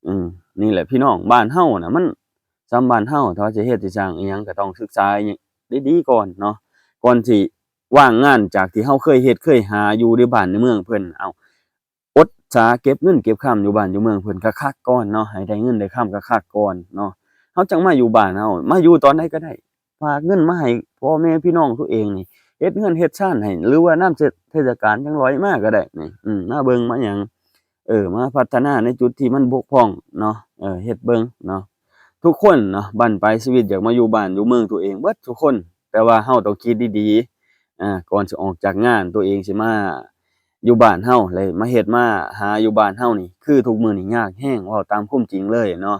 ອືມ ນີ້ແຫຼະພີ່ນ້ອງ ບ້ານເຮົານະ ມັນ ສ່ຳບ້ານເຮົາ ຖ້າວ່າຊິເຮັດຊິສ້າງອີ່ຫຍັງ ກໍຕ້ອງສຶກສາດີໆກ່ອນເນາະ ກ່ອນຊິວ່າງງານຈາກທີ່ເຮົາເຄີຍເຮັດເຄີຍຫາຢູ່ໃນບ້ານໃນເມືອງເພິ່ນ ເອົາ ອົດສາເກັບເງິນເກັບຄຳຢູ່ບ້ານຢູ່ເມືອງເພິ່ນຄັກໆກ່ອນເນາະ ໃຫ້ໄດ້ເງິນໄດ້ຄຳຄັກໆກ່ອນເນາະ ເຮົາຈັ່ງມາຢູ່ບ້ານເຮົາ ມາຢູ່ຕອນໃດກໍໄດ້ ຝາກເງິນມາໃຫ້ພໍ່ແມ່ພີ່ນ້ອງຕົວເອງນີ້ ເຮັດເຮືອນເຮັດຊານໃຫ້ ຫຼືວ່ານຳເທດ ເທດສະການຈັ່ງລອຍມາກໍໄດ້ນີ້ ອືມ ມາເບິ່ງມາຫຍັງ ເອີ ມາພັດທະນາໃນຈຸດທີ່ມັນບົກຜ່ອງເນາະ ເອີ ເຮັດເບິ່ງເນາະ ທຸກຄົນເນາະ ບັ້ນປາຍຊີວິດຢາກມາຢູ່ບ້ານຢູ່ເມືອງຕົວເອງເບິດທຸກຄົນ ແຕ່ວ່າເຮົາຕ້ອງຄິດດີໆ ອາ ກ່ອນຊິອອກຈາກງານ ຕົວເອງຊິມາຢູ່ບ້ານເຮົາ ແລະ ມາເຮັດມາຫາຢູ່ບ້ານເຮົານີ້ ຄືທຸກມື້ນີ້ຍາກແຮງ ເວົ້າຕາມຄວາມຈິງເລີຍເນາະ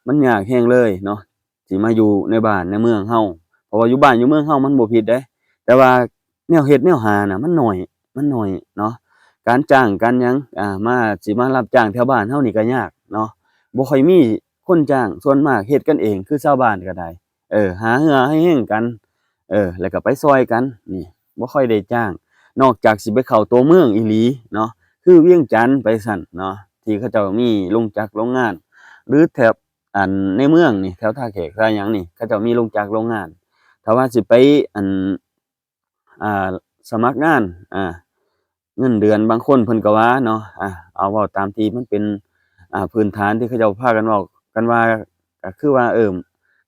ມັນຍາກແຮງເລີຍເນາະ ຊິມາຢູ່ໃນບ້ານໃນເມືອງເຮົາ ເພາະວ່າຢູ່ບ້ານຢູ່ເມືອງເຮົາມັນບໍ່ຜິດເດ້ ແຕ່ວ່າແນວເຮັດແນວຫານະ ມັນໜ້ອຍ ມັນໜ້ອຍເນາະ ການຈ້າງການຫຍັງ ອາ ມາ ຊິມາຮັບຈ້າງແຖວບ້ານເຮົານີ້ກໍຍາກເນາະ ບໍ່ຄ່ອຍມີຄົນຈ້າງ ສ່ວນມາກເຮັດກັນເອງ ຄືຊາວບ້ານກໍໄດ້ ເອີ ຫາເຫື່ອຫາແຮງກັນ ເອີ ແລ້ວກໍໄປຊ່ອຍກັນ ນີ້ ບໍ່ຄ່ອຍໄດ້ຈ້າງ ນອກຈາກຊິໄປເຂົ້າຕົວເມືອງອີ່ຫຼີເນາະ ຄືວຽງຈັນໄປຊັ້ນເນາະ ທີ່ເຂົາເຈົ້າມີໂລງຈັກໂລງງານ ຫຼືແຖບ ອັນໃນເມືອງນີ້ ແຖວທ່າແຂກທ່າຫຍັງນີ້ ເຂົາເຈົ້າມີໂລງຈັກໂລງງານ ຖ້າວ່າຊິໄປ ອັນ ອ່າ ສະໝັກງານ ອ່າ ເງິນເດືອນ ບາງຄົນເພິ່ນກໍວ່າເນາະ ອ່າ ເອົາເວົ້າຕາມທີ່ມັນເປັນ ອ່າ ພື້ນຖານທີ່ເຂົາເຈົ້າພາກັນເວົ້າກັນວ່າ ກໍຄືວ່າ ເອີ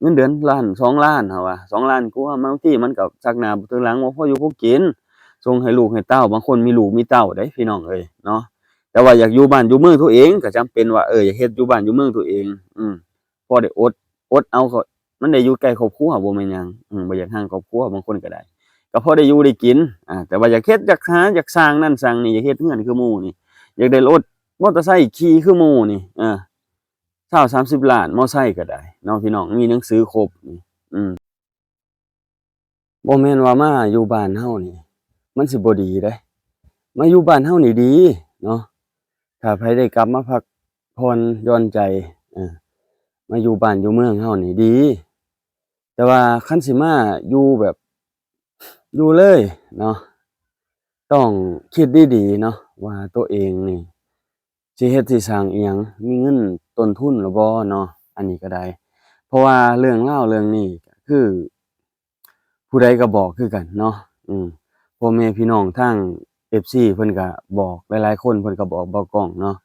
ເງິນເດືອນລ້ານສອງລ້ານ ເຮົາວ່າສອງລ້ານກວ່າ ບາງທີມັນກໍຊັກໜ້າບໍ່ຖືຫຼັງ ບໍ່ພໍຢູ່ພໍກິນ ສົ່ງໃຫ້ລູກໃຫ້ເຕົ້າ ບາງຄົນມີລູກມີເຕົ້າເດ້ພີ່ນ້ອງເອີຍເນາະ ແຕ່ວ່າຢາກຢູ່ບ້ານຢູ່ເມືອງຕົວເອງ ກໍຈຳເປັນວ່າ ເອີ ຢາກເຮັດຢູ່ບ້ານຢູ່ເມືອງຕົວເອງ ອືມ ພໍໄດ້ອົດ ອົດເອົາ ກໍມັນໄດ້ຢູ່ໃກ້ຄອບຄົວ ບໍ່ແມ່ນຫຍັງ ອືມ ບໍ່ຢາກຫ່າງຄອບຄົວ ບາງຄົນກໍໄດ້ ກໍພໍໄດ້ຢູ່ໄດ້ກິນ ອາ ແຕ່ວ່າຢາກເຮັດ ຢາກຫາ ຢາກສ້າງນັ້ນສ້າງນີ້ ຢາກເຮັດເຮືອນຄືໝູ່ນີ້ ຢາກໄດ້ລົດມໍເຕີໄຊຂີ່ຄືໝູ່ນີ້ ເອີ ຊາວສາມສິບລ້ານ ມໍໄຊກໍໄດ້ເນາະພີ່ນ້ອງ ມີໜັງສືຄົບນີ້ ອືມ ບໍ່ແມ່ນວ່າມາຢູ່ບ້ານເຮົານີ້ ມັນຊິບໍ່ດີເດ້ ມາຢູ່ບ້ານເຮົານີ້ດີເນາະ ຖ້າໃຜໄດ້ກັບມາພັກຜ່ອນຢ່ອນໃຈ ເອີ ມາຢູ່ບ້ານຢູ່ເມືອງເຮົານີ້ດີ ແຕ່ວ່າຄັນຊິມາຢູ່ແບບ ຢູ່ເລີຍເນາະ ຕ້ອງຄິດດີໆເນາະ ວ່າຕົວເອງນີ້ ຊິເຮັດຊິສ້າງອີ່ຫຍັງ ມີເງິນຕົ້ນທຶນຫຼືບໍ່ເນາະ ອັນນີ້ກໍໄດ້ ເພາະວ່າເລື່ອງລາວເລື່ອງນີ້ກໍຄື ຜູ້ໃດກໍບອກຄືກັນເນາະ ອືມ ພໍ່ແມ່ພີ່ນ້ອງທາງເອັຟຊີເພິ່ນກໍບອກ ຫຼາຍໆຄົນເພິ່ນກໍບອກບ່າວກ້ອງເນາະ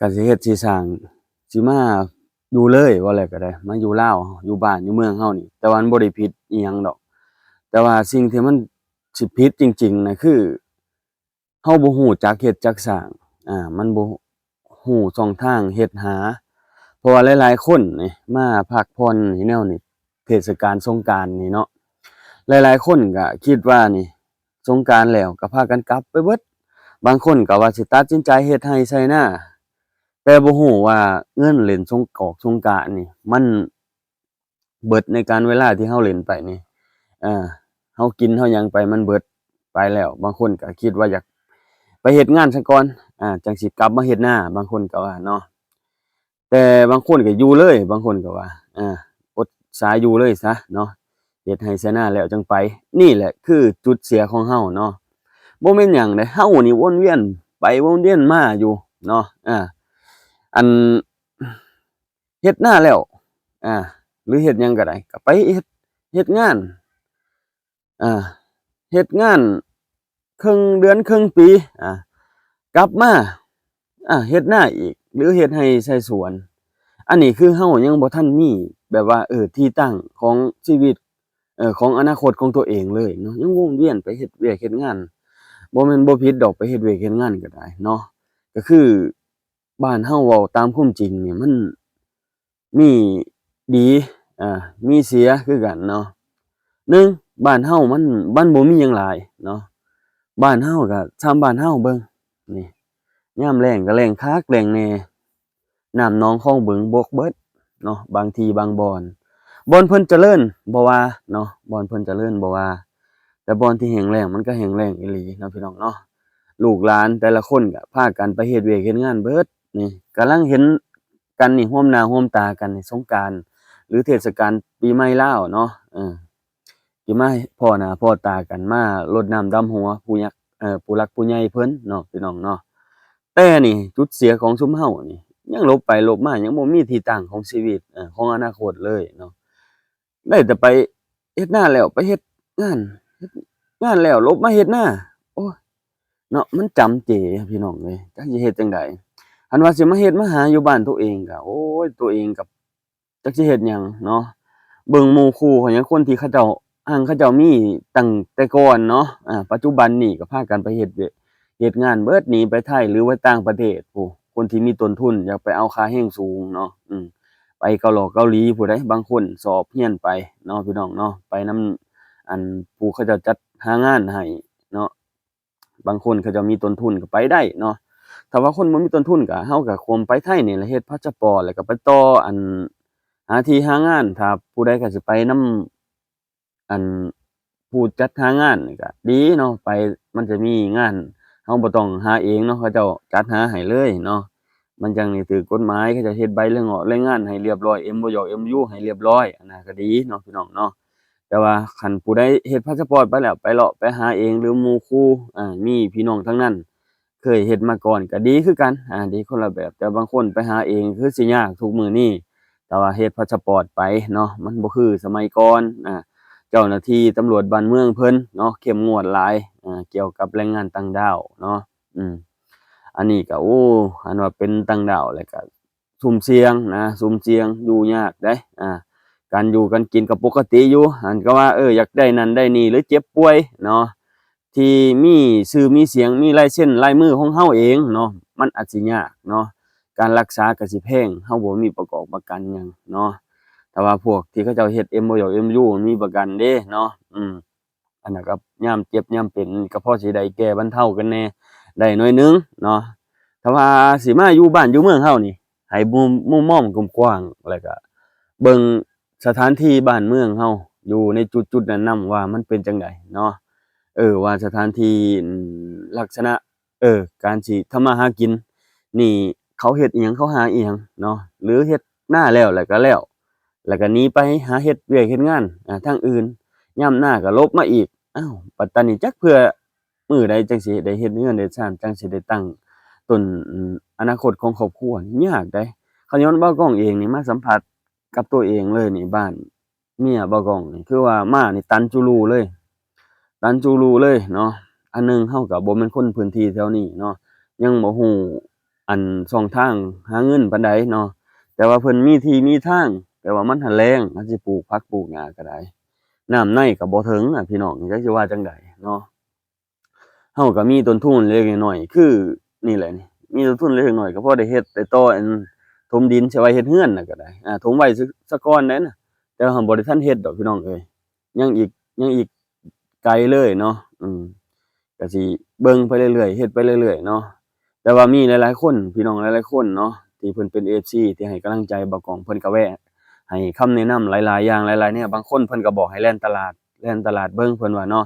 ກໍຊິເຮັດຊິສ້າງ ຊິມາຢູ່ເລີຍ ເວົ້າແລ້ວກໍໄດ້ ມາຢູ່ລາວ ຢູ່ບ້ານຢູ່ເມືອງເຮົານີ້ ແຕ່ວ່າມັນບໍ່ໄດ້ຜິດອີ່ຫຍັງດອກ ແຕ່ວ່າສິ່ງທີ່ມັນ ຊິຜິດຈິງໆນະ ຄືເຮົາບໍ່ຮູ້ຈັກເຮັດຈັກສ້າງ ອາ ມັນບໍ່ຮູ້ຊ່ອງທາງເຮັດຫາ ເພາະວ່າຫຼາຍໆຄົນນີ້ມາພັກຜ່ອນຢູ່ແນວນີ້ ເທດສະການສົງການນີ້ເນາະ ຫຼາຍໆຄົນກະຄິດວ່ານີ້ ສົງການແລ້ວກະພາກັນກັບໄປເບິດ ບາງຄົນກະວ່າຊິຕັດສິນໃຈເຮັດໄຮ່ໄຖນາ ແຕ່ບໍ່ຮູ້ວ່າເງິນຫຼິ້ນສົງກອກສົງການນີ້ ມັນ ເບິດໃນການເວລາທີ່ເຮົາຫຼິ້ນໄປນີ້ ເອີ ເຮົາກິນເຮົາຫຍັງໄປມັນເບິດໄປແລ້ວ ບາງຄົນກໍຄິດວ່າຢາກໄປເຮັດງານຊະກ່ອນ ອາ ຈັ່ງຊິກັບມາເຮັດນາ ບາງຄົນກໍວ່າເນາະ ແຕ່ບາງຄົນກໍຢູ່ເລີຍ ບາງຄົນກໍວ່າ ອາ ອົດສາຢູ່ເລີຍຊະເນາະ ເຮັດໄຮ່ໄຖນາແລ້ວຈັ່ງໄປ ນີ້ແຫຼະຄືຈຸດເສຍຂອງເຮົາເນາະ ບໍ່ແມ່ນຫຍັງເດ້ ເຮົານີ້ວົນວຽນໄປວົນວຽນມາຢູ່ເນາະ ອາ ອັນ ເຮັດນາແລ້ວ ອາ ຫຼືເຮັດຫຍັງກໍໄດ້ ກໍໄປເຮັດ ເຮັດງານ ອາ ເຮັດງານເຄິ່ງເດືອນເຄິ່ງປີ ອາ ກັບມາ ອາ ເຮັດນາອີກ ຫຼືເຮັດໄຮ່ໄຖສວນ ອັນນີ້ຄືເຮົາຍັງບໍ່ທັນມີແບບວ່າ ເອີ ທີ່ຕັ້ງຂອງຊີວິດ ເອີ ຂອງອະນາຄົດຂອງຕົວເອງເລີຍເນາະ ຍັງວົນວຽນໄປເຮັດວຽກເຮັດງານ ບໍ່ແມ່ນບໍ່ຜິດດອກ ໄປເຮັດວຽກເຮັດງານກໍໄດ້ເນາະ ກໍຄື ບ້ານເຮົາເວົ້າຕາມຄວາມຈິງນີ້ ມັນມີດີ ເອີ ມີເສຍຄືກັນເນາະ ໜຶ່ງ ບ້ານເຮົາມັນ ມັນບໍ່ມີຫຍັງຫຼາຍເນາະ ບ້ານເຮົາກໍຊ່ຳບ້ານເຮົາເບິ່ງ ນີ້ ຍາມແລ້ງກໍແລ້ງຄັກແລ້ງແນ່ ນ້ຳໜອງຄອງບຶງບົກເບິດເນາະ ບາງທີ່ບາງບ່ອນ ບ່ອນເພິ່ນຈະເລີນບໍ່ວ່າເນາະ ບ່ອນເພິ່ນຈະເລີນບໍ່ວ່າ ແຕ່ບ່ອນທີ່ແຫ້ງແລ້ງມັນກໍແຫ້ງແລ້ງອີ່ຫຼີເນາະພີ່ນ້ອງເນາະ ລູກຫຼານແຕ່ລະຄົນກໍພາກັນໄປເຮັດວຽກເຮັດງານເບິດ ນີ້ກຳລັງເຫັນກັນນີ້ ຮ່ວມໜ້າຮ່ວມຕາກັນນີ້ ສົງການ ຫຼືເທດສະການປີໃໝ່ລາວເນາະ ເອີ ຊິມາພໍ້ໜ້າພໍ້ຕາກັນ ມາລົດນ້ຳດຳຫົວຜູ້ຍັກ ເອີ ຜູ້ຫຼັກຜູ້ໃຫຍ່ເພິ່ນເນາະ ພີ່ນ້ອງເນາະ ແຕ່ນີ້ຈຸດເສຍຂອງຊຸມເຮົານີ້ ຍັງຫຼົບໄປຫຼົບມາ ຍັງບໍ່ມີທີ່ຕັ້ງຂອງຊີວິດ ເອີ ຂອງອະນາຄົດເລີຍເນາະ. ໄດ້ແຕ່ໄປເຮັດນາແລ້ວໄປເຮັດງານ ເຮັດງານແລ້ວຫຼົບມາເຮັດນາ ໂອ້ຍ ເນາະ ມັນຈຳເຈພີ່ນ້ອງເອີຍ ຈັກຊິເຮັດຈັ່ງໃດ. ຄັນວ່າຊິມາເຮັດມາຫາຢູ່ບ້ານໂຕເອງກະ ໂອ້ຍ ໂຕເອງກະ ຈັກຊິເຮັດຫຍັງເນາະ. ເບິ່ງໝູ່ຄູ່ເຂົາຫຍັງ ຄົນທີ່ເຂົາເຈົ້າຮັ່ງເຂົາເຈົ້າມີຕັ້ງແຕ່ກ່ອນເນາະ ອາ ປັດຈຸບັນນີ້ກໍພາກັນໄປເຮັດວຽກເຮັດງານເບິດ ໜີໄປໄທ ຫຼືວ່າຕ່າງປະເທດພຸ້ນ. ຄົນທີ່ມີຕົ້ນທຶນຢາກໄປເອົາຄ່າແຮງສູງເນາະ ອືມ ໄປເກົາຫຼໍ່ເກົາຫຼີຜູ້ໃດ ບາງຄົນສອບຮຽນໄປເນາະ ພີ່ນ້ອງເນາະ ໄປນຳ ອັນ ຜູ້ເຂົາເຈົ້າຈັດຫາງານໃຫ້ເນາະ. ບາງຄົນເຂົາເຈົ້າມີຕົ້ນທຶນກໍໄປໄດ້ເນາະ. ຖ້າວ່າຄົນບໍ່ມີຕົ້ນທຶນກໍ ເຮົາກໍຄວນໄປໄທນີ້ແຫຼະ ເຮັດພາສະປອດ ແລ້ວກໍໄປຕໍ່ ອັນ ຫາທີ່ຫາງານ. ຖ້າຜູ້ໃດກໍຊິໄປນຳ ອັນ ຜູ້ຈັດຫາງານນີ້ກໍດີເນາະ ໄປມັນຈະມີງານ ເຮົາບໍ່ຕ້ອງຫາເອງເນາະ ເຂົາເຈົ້າຈັດຫາໃຫ້ເລີຍເນາະ. ມັນຈັ່ງໄດ້ຖືກກົດໝາຍ ເຂົາເຈົ້າເຮັດໃບລະເງາະລາຍງານໃຫ້ລຽບຮ້ອຍ ເອັມໂອຢູ ເອັມໂອຢູ ໃຫ້ລຽບຮ້ອຍ ອັນນັ້ນກໍດີເນາະ ພີ່ນ້ອງເນາະ. ແຕ່ວ່າຄັນຜູ້ໃດເຮັດພາສະປອດໄປແລ້ວ ໄປເລາະໄປຫາເອງ ຫຼືໝູ່ຄູ່ ອາ ມີພີ່ນ້ອງທາງນັ້ນເຄີຍເຮັດມາກ່ອນກໍດີຄືກັນ ອາ ດີຄົນລະແບບ. ແຕ່ບາງຄົນໄປຫາເອງຄືຊິຍາກທຸກມື້ນີ້ ແຕ່ວ່າເຮັດພາສະປອດໄປເນາະ ມັນບໍ່ຄືສະໄໝກ່ອນ ອາ ເຈົ້າໜ້າທີ່ຕຳຫຼວດບ້ານເມືອງເພິ່ນເນາະ ເຂັ້ມງວດຫຼາຍ ອາ ກ່ຽວກັບແຮງງານຕ່າງດ້າວເນາະ. ອືມ ອັນນີ້ກໍ ໂອ້ ອັນວ່າເປັນຕ່າງດ້າວແລ້ວກໍ ສຸ່ມສ່ຽງນະ ສຸ່ມສ່ຽງ ຢູ່ຍາກເດ້ ອາ ການຢູ່ການກິນກໍປົກກະຕິຢູ່ ອັນກໍວ່າ ເອີ ຢາກໄດ້ນັ້ນໄດ້ນີ້ ຫຼືເຈັບປ່ວຍເນາະ ທີ່ມີຊື່ມີສຽງ ມີລາຍເຊັນລາຍມືຂອງເຮົາເອງເນາະ ມັນອາດຊິຍາກເນາະ ການລັກສາກໍຊິແພງ ເຮົາບໍ່ມີປະກອບປະກັນຫຍັງເນາະ. ແຕ່ວ່າພວກທີ່ເຂົາເຈົ້າເຮັດເອັມໂອຢູ ເອັມໂອຢູ ມີປະກັນເດ້ເນາະ ອືມ ອັນນັ້ນກໍຍາມເຈັບຍາມເປັນກໍພໍຊິໄດ້ແກ້ບັນເທົາກັນແດ່ ໄດ້ໜ້ອຍໜຶ່ງເນາະ. ຖ້າວ່າຊິມາຢູ່ບ້ານຢູ່ເມືອງເຮົານີ້ ໃຫ້ມຸມ ມຸມມອງກວ້າງໆ ແລ້ວກະເບິ່ງສະຖານທີ່ບ້ານເມືອງເຮົາຢູ່ໃນຈຸດໆນັ້ນນຳວ່າມັນເປັນຈັ່ງໃດເນາະ ເອີ ວ່າສະຖານທີ່ ອືມ ລັກສະນະ ເອີ ການຊິທຳມາຫາກິນນີ້ ເຂົາເຮັດອີ່ຫຍັງ ເຂົາຫາອີ່ຫຍັງເນາະ ຫຼືເຮັດນາແລ້ວ ແລ້ວກໍແລ້ວ ແລ້ວກໍໜີໄປຫາເຮັດວຽກເຮັດງານ ອາ ທາງອື່ນ ຍາມນາກໍຫຼົບມາອີກ. ອ້າວ ບັດຕານີ້ຈັກເທື່ອມື້ໃດຈັ່ງຊິໄດ້ເຮັດເຮືອນເຮັດຊານ ຈັ່ງຊິໄດ້ຕັ້ງຕົ້ນ ອາ ອະນາຄົດຂອງຄອບຄົວນີ້ຍາກໃດ໋. ຂະຍ້ອນບ່າວກ້ອງເອງນີ້ມາສຳຜັດກັບຕົວເອງເລີຍນີ້ ບ້ານເມຍບ່າວກ້ອງນີ້ ຄືວ່າມານີ້ຕັນຈູຮູເລີຍ ຕັນຈູຣູເລີຍເນາະ. ອັນໜຶ່ງເຮົາກໍບໍ່ແມ່ນຄົນພື້ນທີ່ແຖວນີ້ເນາະ ຍັງບໍ່ຮູ້ອັນຊ່ອງທາງຫາເງິນປານໃດເນາະ ແຕ່ວ່າເພິ່ນມີທີ່ມີທາງ ແຕ່ວ່າມັນຫັ້ນແລ້ງ ເຮົາຊິປູກຜັກປູກຫຍ້າກໍໄດ້ ນ້ຳໃນກໍບໍ່ເຖິງອະ ພີ່ນ້ອງ ຈັກຊິວ່າຈັ່ງໃດເນາະ. ເຮົາກໍມີຕົ້ນທຶນເລັກໆນ້ອຍໆ ຄືນີ້ແຫຼະນີ້ ມີຕົ້ນທຶນເລັກໆນ້ອຍໆ ກໍພໍໄດ້ເຮັດໄດ້ຕໍ່ ອັນ ຖົມດິນ ຊິໄວ້ເຮັດເຮືອນນະກໍໄດ້ ອາ ຖົມໄວ້ຊະ ຊະກ່ອນໄດ໋ນະ ແຕ່ວ່າເຮົາບໍ່ໄດ້ທັນເຮັດດອກ ພີ່ນ້ອງເອີຍ ຍັງອີກ ຍັງອີກໄກເລີຍເນາະ ອືມ ກະຊິເບິ່ງໄປເລື້ອຍໆ ເຮັດໄປເລື້ອຍໆເນາະ. ແຕ່ວ່າມີຫຼາຍໆຄົນ ພີ່ນ້ອງຫຼາຍໆຄົນເນາະ ທີ່ເພິ່ນເປັນເອັຟຊີ ທີ່ໃຫ້ກຳລັງໃຈບ່າວກ້ອງ ເພິ່ນກະແວະໃຫ້ຄຳແນະນຳຫຼາຍໆຢ່າງຫຼາຍໆແນວ. ບາງຄົນເພິ່ນກະບອກໃຫ້ແລ່ນຕະຫຼາດ ແລ່ນຕະຫຼາດເບິ່ງ ເພິ່ນວ່າເນາະ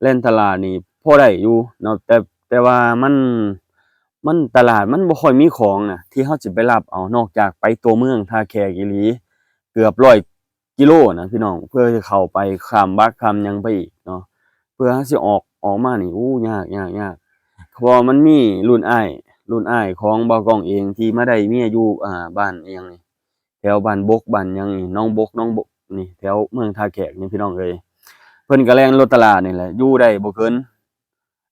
ແລ່ນຕະຫຼາດນີ້ພໍໄດ້ຢູ່ເນາະ ແຕ່ ແຕ່ວ່າມັນ ມັນ ຕະຫຼາດມັນບໍ່ຄ່ອຍມີຂອງນະ ທີ່ເຮົາຊິໄປລັບເອົາ ນອກຈາກໄປຕົວເມືອງທ່າແຂກອີ່ຫຼີ ເກືອບຮ້ອຍ ກິໂລນະພີ່ນ້ອງ ເພື່ອຈະເຂົ້າໄປ ຂ້າມວັກຂ້າມຫຍັງໄປອີກເນາະ ເພື່ອເຮົາຊິອອກ ອອກມານີ້ ໂອ້ ຍາກ ຍາກ ຍາກ ເພາະວ່າມັນມີລຸ້ນອ້າຍ ລຸ້ນອ້າຍຂອງບ່າວກ້ອງເອງ ທີ່ມາໄດ້ເມຍຢູ່ ອ່າ ບ້ານອີ່ຫຍັງນີ້ ແຖວບ້ານບົກ ບ້ານຫຍັງນີ້ ໜອງບົກ ໜອງບົກນີ້ ແຖວເມືອງທ່າແຂກນີ້ ພີ່ນ້ອງເອີຍ ເພິ່ນກໍແລ່ນລົດຕະຫຼາດນີ້ແຫຼະ ຢູ່ໄດ້ບໍ່ເກີນ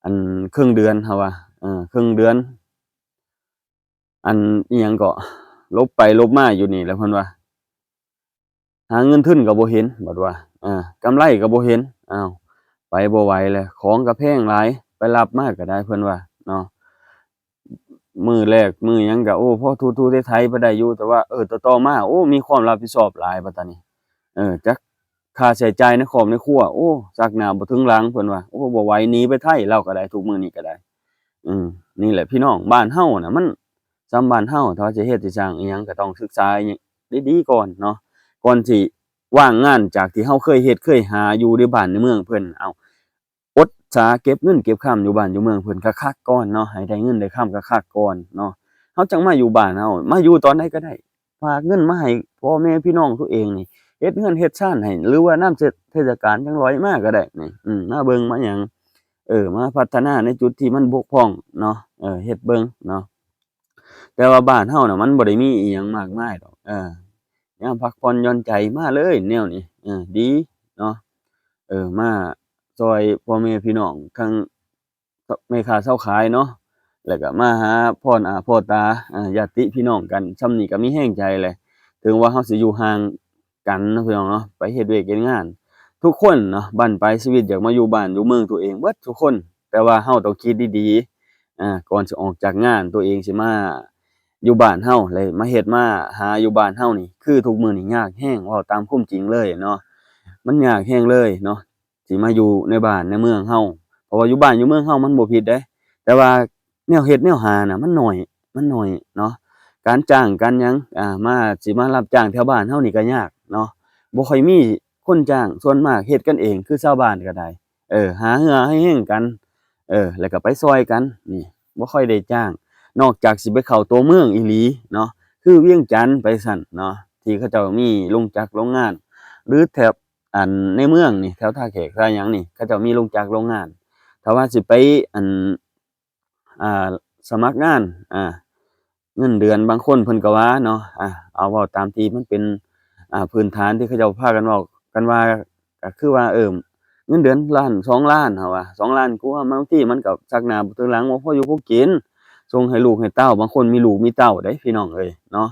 ອັນ ເຄິ່ງເດືອນ ເຮົາວ່າ ເອີ ເຄິ່ງເດືອນ ອັນ ອີ່ຫຍັງເກາະ ຫຼົບໄປຫຼົບມາຢູ່ນີ້ແຫຼະ ເພິ່ນວ່າ ຫາເງິນທຶນກໍບໍ່ເຫັນ ບັດວ່າ ອາ ກຳໄລກໍບໍ່ເຫັນ ອ້າວ ໄປບໍ່ໄຫວແລ້ວ ຂອງກໍແພງຫຼາຍ ໄປລັບມາກໍໄດ້ ເພິ່ນວ່າເນາະ ມື້ແລກມື້ຫຍັງກໍ ໂອ້ ພໍຖູໆໄຖໆໄປໄດ້ຢູ່ ແຕ່ວ່າ ເອີ ຕໍ່ໆມາ ໂອ້ ມີຄວາມຮັບຜິດຊອບຫຼາຍ ບັດຕານີ້ ເອີ ຈັກຄ່າໃຊ້ຈ່າຍໃນຄອບໃນຄົວ ໂອ້ ຊັກໜ້າບໍ່ເຖິງຫຼັງ ເພິ່ນວ່າ ໂອ້ ບໍ່ໄຫວ ໜີໄປໄທ ລາວກໍໄດ້ ທຸກມື້ນີ້ກໍໄດ້ ອືມ ນີ້ແຫຼະພີ່ນ້ອງ ບ້ານເຮົານະ ມັນສ່ຳບ້ານເຮົາ ຖ້າວ່າຊິເຮັດຊິສ້າງອີ່ຫຍັງ ກໍຕ້ອງສຶກສາ ອີ່ຫຍັງ ດີໆກ່ອນເນາະ ກ່ອນຊິວາງງານ ຈາກທີ່ເຮົາເຄີຍເຮັດເຄີຍຫາຢູ່ໃນບ້ານໃນເມືອງເພິ່ນ ເອົາ ອົດສາເກັບເງິນເກັບຄຳຢູ່ບ້ານຢູ່ເມືອງເພິ່ນຄັກໆກ່ອນເນາະ ໃຫ້ໄດ້ເງິນໄດ້ຄຳຄັກໆກ່ອນເນາະ ເຮົາຈັ່ງມາຢູ່ບ້ານເຮົາ ມາຢູ່ຕອນໃດກໍໄດ້ ຝາກເງິນມາໃຫ້ພໍ່ແມ່ພີ່ນ້ອງຕົວເອງນີ້ ເຮັດເຮືອນເຮັດຊານໃຫ້ ຫຼືວ່າຍາມເທດ ເທດສະການຈັ່ງລອຍມາກໍໄດ້ນີ້ ອືມ ມາເບິ່ງມາຫຍັງ ເອີ ມາພັດທະນາໃນຈຸດທີ່ມັນບົກຜ່ອງເນາະ ເອີ ເຮັດເບິ່ງເນາະ. ແຕ່ວ່າບ້ານເຮົານະ ມັນບໍ່ໄດ້ມີອີ່ຫຍັງມາກມາຍດອກ. ເອີ ຍາມພັກຜ່ອນຢ່ອນໃຈມາເລີຍແນວນີ້ ເອີ ດີເນາະ. ເອີ ມາຊ່ອຍພໍ່ແມ່ພີ່ນ້ອງທັງແມ່ຄ້າຊາວຂາຍເນາະ ແລ້ວກໍມາຫາພໍ່ໜ້າພໍ່ຕາ ອາ ຍາດຕິພີ່ນ້ອງກັນ ຊ່ຳນີ້ກໍມີແຮງໃຈແຫຼະ. ເຖິງວ່າເຮົາຊິຢູ່ຫ່າງກັນເນາະ ພີ່ນ້ອງເນາະ ໄປເຮັດວຽກເຮັດງານ ທຸກຄົນເນາະ ບັ້ນປາຍຊີວິດຢາກມາຢູ່ບ້ານຢູ່ເມືອງຕົວເອງເບິດທຸກຄົນ. ແຕ່ວ່າເຮົາຕ້ອງຄິດດີໆ ອາ ກ່ອນຊິອອກຈາກງານ ຕົວເອງຊິມາຢູ່ບ້ານເຮົາ ແລ້ວມາເຮັດມາຫາຢູ່ບ້ານເຮົານີ້ ຄືທຸກມື້ນີ້ຍາກແຮງ ເວົ້າຕາມຄວາມຈິງເລີຍເນາະ ມັນຍາກແຮງເລີຍເນາະ ຊິມາຢູ່ໃນບ້ານໃນເມືອງເຮົາ. ເພາະວ່າຢູ່ບ້ານຢູ່ເມືອງເຮົາມັນບໍ່ຜິດເດ້ ແຕ່ວ່າແນວເຮັດແນວຫານະ ມັນໜ້ອຍ ມັນໜ້ອຍເນາະ. ການຈ້າງການຫຍັງ ອາ ມາ ຊິມາຮັບຈ້າງແຖວບ້ານເຮົານີ້ກໍຍາກເນາະ ບໍ່ຄ່ອຍມີຄົນຈ້າງ ສ່ວນມາກເຮັດກັນເອງ ຄືຊາວບ້ານກໍໄດ້ ເອີ ຫາເຫື່ອຫາແຮງກັນ ເອີ ແລ້ວກໍໄປຊ່ອຍກັນ ນີ້ ບໍ່ຄ່ອຍໄດ້ຈ້າງ ນອກຈາກຊິໄປເຂົ້າຕົວເມືອງອີ່ຫຼີເນາະ ຄືວຽງຈັນໄປຊັ້ນເນາະ ທີ່ເຂົາເຈົ້າມີໂລງຈັກໂລງງານ ຫຼືແຖບ ອັນ ໃນເມືອງນີ້ ແຖວທ່າແຂກທ່າຫຍັງນີ້ ເຂົາເຈົ້າມີໂລງຈັກໂລງງານ. ຖ້າວ່າຊິໄປ ອັນ ອ່າ ສະໝັກງານ ອ່າ ເງິນເດືອນ ບາງຄົນເພິ່ນກໍວ່າເນາະ ອ່າ ເອົາເວົ້າຕາມທີ່ມັນເປັນ ອ່າ ພື້ນຖານທີ່ເຂົາເຈົ້າພາກັນເວົ້າກັນວ່າ ກໍຄືວ່າ ເອີ ເງິນເດືອນລ້ານສອງລ້ານ ເຮົາວ່າສອງລ້ານກວ່າ ບາງທີມັນກໍຊັກໜ້າຖືຫຼັງ ບໍ່ພໍຢູ່ພໍກິນ ສົ່ງໃຫ້ລູກໃຫ້ເຕົ້າ ບາງຄົນມີລູກມີເຕົ້າເດ້ ພີ່ນ້ອງເອີຍເນາະ.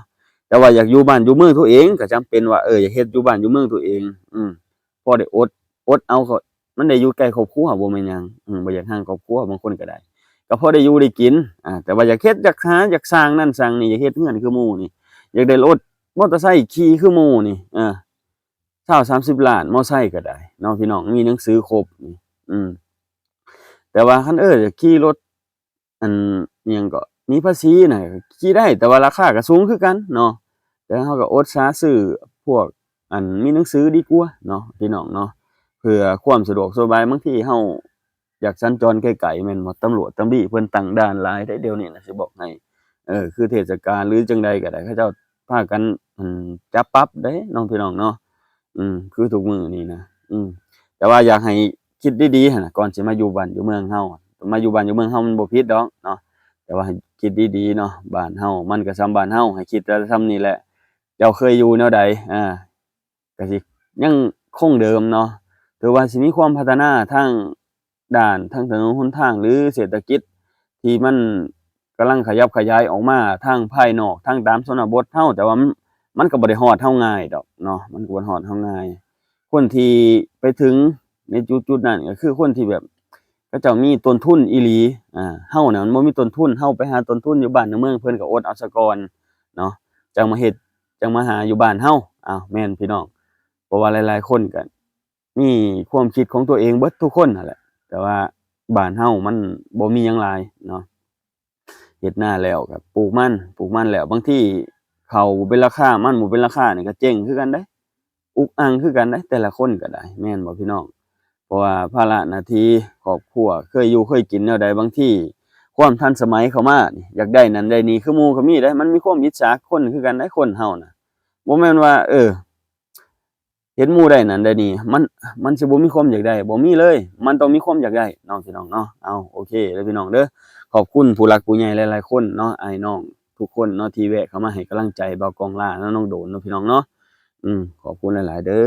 ແຕ່ວ່າຢາກຢູ່ບ້ານຢູ່ເມືອງຕົວເອງ ກໍຈຳເປັນວ່າ ເອີ ຢາກເຮັດຢູ່ບ້ານຢູ່ເມືອງຕົວເອງ ອືມ ພໍໄດ້ອົດ ອົດເອົາ ກໍມັນໄດ້ຢູ່ໃກ້ຄອບຄົວ ບໍ່ແມ່ນຫຍັງ ອືມ ບໍ່ຢາກຫ່າງຄອບຄົວ ບາງຄົນກໍໄດ້ ກໍພໍໄດ້ຢູ່ໄດ້ກິນ ອາ ແຕ່ວ່າຢາກເຮັດ ຢາກຫາ ຢາກສ້າງນັ້ນສ້າງນີ້ ຢາກເຮັດເຮືອນຄືໝູ່ນີ້ ຢາກໄດ້ລົດມໍເຕີໄຊຂີ່ຄືໝູ່ນີ້ ເອີ ຊາວສາມສິບລ້ານ ມໍໄຊກໍໄດ້ເນາະ ພີ່ນ້ອງ ມີໜັງສືຄົບນີ້ ອືມ ແຕ່ວ່າຄັນ ເອີ ຢາກຂີ່ລົດ ອັນ ອີ່ຫຍັງເກາະ ໜີພາສີນະ ຂີ່ໄດ້ ແຕ່ວ່າລາຄາກໍສູງຄືກັນເນາະ. ແຕ່ເຮົາກໍອົດສາຊື້ພວກ ອັນ ມີໜັງສືດີກວ່າເນາະ ພີ່ນ້ອງເນາະ ເພື່ອຄວາມສະດວກສະບາຍ. ບາງທີເຮົາຢາກສັນຈອນໄກໆ ແມ່ນບໍ່? ຕຳຫຼວດຕຳຫຼິ່ເພິ່ນຕັ້ງດ່ານຫຼາຍເດ້ ດຽວນີ້ນະ ຊິບອກໃຫ້ ເອີ ຄືເທດສະການ ຫຼື ຈັ່ງໃດກໍໄດ້ ເຂົາເຈົ້າພາກັນ ອັນ ຈັບປັບເດ້ເນາະ ພີ່ນ້ອງເນາະ. ອືມ ຄືທຸກມື້ນີ້ນະ ອືມ ແຕ່ວ່າຢາກໃຫ້ຄິດດີໆຫັ້ນນະ ກ່ອນຊິມາຢູ່ບ້ານຢູ່ເມືອງເຮົາ ມາຢູ່ບ້ານຢູ່ເມືອງເຮົາມັນບໍ່ຜິດດອກເນາະ ແຕ່ວ່າໃຫ້ຄິດດີໆເນາະ ບ້ານເຮົາມັນກໍສ່ຳບ້ານເຮົາ ໃຫ້ຄິດແຕ່ສ່ຳນີ້ແຫຼະ. ເຈົ້າເຄີຍຢູ່ແນວໃດ ອາ ກໍຊິຍັງຄົງເດີມເນາະ ຖືວ່າຊິມີຄວາມພັດທະນາທາງ ດ້ານທາງຖະໜົນຫົນທາງ ຫຼື ເສດຖະກິດທີ່ມັນກຳລັງຂະຫຍັບຂະຫຍາຍອອກມາທາງພາຍນອກ ທາງຕາມຊົນນະບົດເຮົາ ແຕ່ວ່າມັນ ມັນກໍບໍ່ໄດ້ຮອດເຮົາງ່າຍດອກເນາະ ມັນກໍບໍ່ຮອດເຮົາງ່າຍ. ຄົນທີ່ໄປເຖິງໃນຈຸດໆນັ້ນ ກໍຄືຄົນທີ່ແບບເຂົາເຈົ້າມີຕົ້ນທຶນອີ່ຫຼີ ອາ ເຮົານະມັນບໍ່ມີຕົ້ນທຶນ ເຮົາໄປຫາຕົ້ນທຶນຢູ່ບ້ານໃນເມືອງ ເພິ່ນກໍອົດເອົາສາກ່ອນເນາະ ຈັ່ງມາເຮັດ ຈັ່ງມາຫາຢູ່ບ້ານເຮົາ. ອ້າວ ແມ່ນພີ່ນ້ອງ ເພາະວ່າຫຼາຍໆຄົນກໍ ມີຄວາມຄິດຂອງຕົວເອງເບິດທຸກຄົນຫັ້ນແຫຼະ ແຕ່ວ່າບ້ານເຮົາມັນບໍ່ມີຫຍັງຫຼາຍເນາະ ເຮັດນາແລ້ວກໍປູກມັນ ປູກມັນແລ້ວ ບາງທີເຂົ້າບໍ່ເປັນລາຄາ ມັນບໍ່ເປັນລາຄານີ້ກໍເຈັງຄືກັນເດ້ ອຸກອັ່ງຄືກັນເດ້ ແຕ່ລະຄົນກໍໄດ້ ແມ່ນບໍ່ພີ່ນ້ອງ? ເພາະວ່າພາລະໜ້າທີ່ຄອບຄົວ ເຄີຍຢູ່ເຄີຍກິນແນວໃດ ບາງທີຄວາມທັນສະໄໝເຂົ້າມານີ້ ຢາກໄດ້ນັ້ນໄດ້ນີ້ຄືໝູ່ກໍມີເດ້ ມັນມີຄວາມອິດສາຄົນຄືກັນເດ້ ຄົນເຮົານະ ບໍ່ແມ່ນວ່າ ເອີ ເຫັນໝູ່ໄດ້ນັ້ນໄດ້ນີ້ ມັນ ມັນຊິບໍ່ມີຄວາມຢາກໄດ້ ບໍ່ມີເລີຍ ມັນຕ້ອງມີຄວາມຢາກໄດ້ເນາະ ພີ່ນ້ອງເນາະ. ເອົາ ໂອເຄເດີພີ່ນ້ອງເດີ ຂອບຄຸນຜູ້ຫຼັກຜູ້ໃຫຍ່ຫຼາຍໆຄົນເນາະ ອ້າຍນ້ອງທຸກຄົນເນາະ ທີ່ແວະເຂົ້າມາໃຫ້ກຳລັງໃຈບ່າວກ້ອງລາ ແລະ ນ້ອງໂດນເນາະ ພີ່ນ້ອງເນາະ. ອືມ ຂອບຄຸນຫຼາຍໆເດີ.